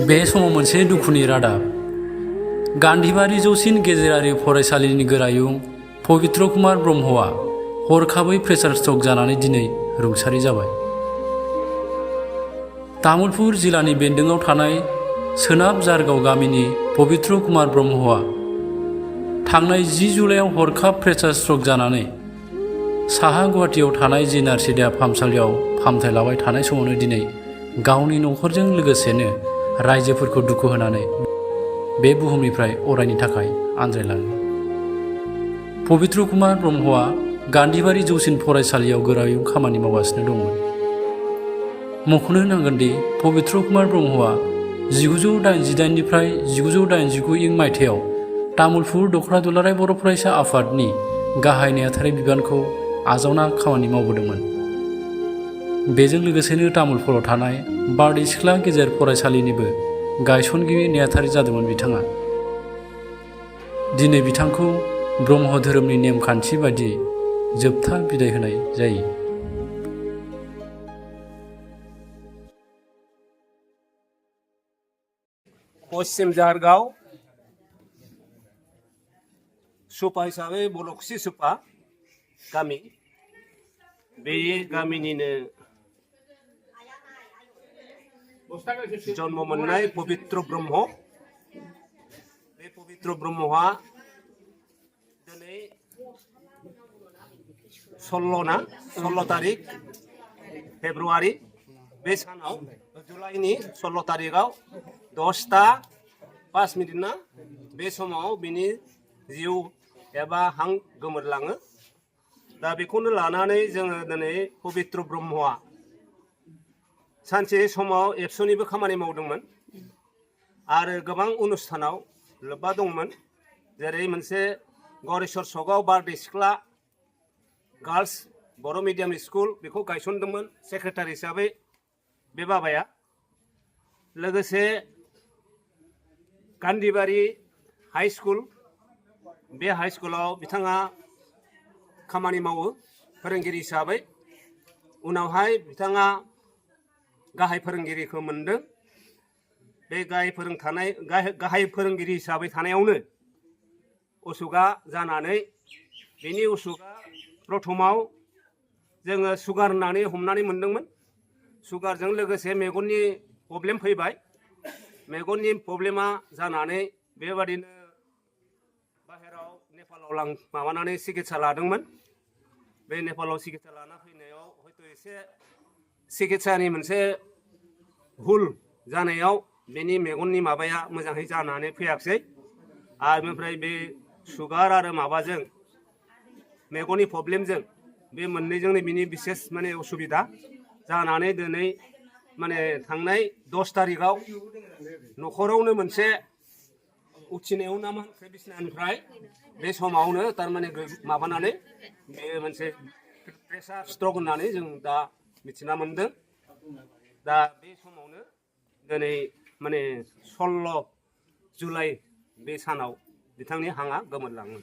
बे समाव मोनसे दुखुनि रादाब। गान्धीबारि जौसिन गेजेरारि फरायसालिनि गोरायुं पबित्र कुमार ब्रह्मआ हरखाबै प्रेसार स्ट्रक जानानै दिनै रुंसारि जाबाय। तामुलपुर जिल्लानि बेन्दोंआव थानाय सोनाब जारगाव गामिनि पबित्र कुमार ब्रह्मआ थांनाय 10 जुलाइआव हरखाब प्रेसार स्ट्रक जानानै साहा गुवाहाटीआव थानाय जिएनआरसि देहा फाहामसालियाव फाहामथाय लाबाय थानाय समावनो दिनै गावनि नखरजों लोगोसेनो रायजोफोरखौ दुखु होनानै बे बुहुमनिफ्राय अरायनि थाखाय आनज्रायलाङो। पबित्र कुमार ब्रह्मआ गान्धीबारि जौसिन फरायसालियाव गोरायुं खामानि मावगासिनो दंमोन। मख'नो नांगोन दि पबित्र कुमार ब्रह्मआ 1988 निफ्राय 1989 इं मायथाइयाव तामुलपुर दख'रा दुलाराय बर' फरायसा आफादनि गाहाय नेहाथारि बिबानखौ आजावना खामानि मावबोदोंमोन। बेजों लोगोसेनो तामुलपुराव थानाय बारदै सिख्ला गेजेर फरायसालिनिबो गायसनगिरि नेहाथारि जादोंमोन बिथाङा। दिनै बिथांखौ ब्रह्म धोरोमनि नेमखान्थि बायदियै जोबथा बिदाय होनाय जायो। पश्चिम जारगाव सुपा हिसाबै बलखुसि सुपा गामि, बे गामिनिनो जन्म मोननाय पबित्र ब्रह्म। बे पबित्र ब्रह्मआ दिनै 16 तारिख फेब्रुवारि बे सानाव जुलाइनि 16 तारिखआव 10:05 ना बे समाव बिनि जिउ एबा हां गोमोरलाङो। दा बेखौनो लानानै जोङो दिनै पबित्र ब्रह्मआ सानसे समाव एबसुनिबो खामानि मावदोंमोन आरो गोबां अनुष्ठानाव लोब्बा दंमोन। जेरै मोनसे गरेस्वर सकआव बारदै सिख्ला गार्ल्स बर' मिडियाम स्कुल बेखौ गायसनदोंमोन सेक्रेटारि हिसाबै बे बाबाया। लोगोसे गान्धीबारि हाई स्कुल, बे हाई स्कुलाव बिथाङा खामानि मावो फोरोंगिरि हिसाबै। उनावहाय बिथाङा गाहाय फोरोंगिरिखौ मोनदों। बे गाहाय फोरोंगिरि हिसाबै थानायावनो असुखा जानानै बेनि असुखा प्रथमाव जोङो सुगार होननानै हमनानै मोनदोंमोन। सुगारजों लोगोसे मेगननि प्रब्लेम फैबाय। मेगननि प्रब्लेमा जानानै बेबादिनो बाहेराव नेपालाव माबानानै सिकित्सा लादोंमोन। बे नेपालाव सिकित्सा लाना फैनायाव हयथ' एसे सिकित्सानि मोनसे भुल जानायाव बेनि मेगननि माबाया मोजाङै जानानै फैयाखिसै। आरो बेनिफ्राय बे सुगार आरो माबाजों मेगननि प्रब्लेमजों बे मोननैजोंनो बिनि बिसेस माने उसुबिदा जानानै दिनै माने थांनाय 10 तारिखआव न'खरावनो मोनसे उथिनायाव नामा बिसनानिफ्राय बे समावनो थारमाने माबानानै बे मोनसे प्रेसार स्ट्रक होननानै जों दा मिथिना मोनदों। दा बे समावनो दिनै माने 16 जुलाइ बे सानाव बिथांनि हांआ गोमोरलाङो।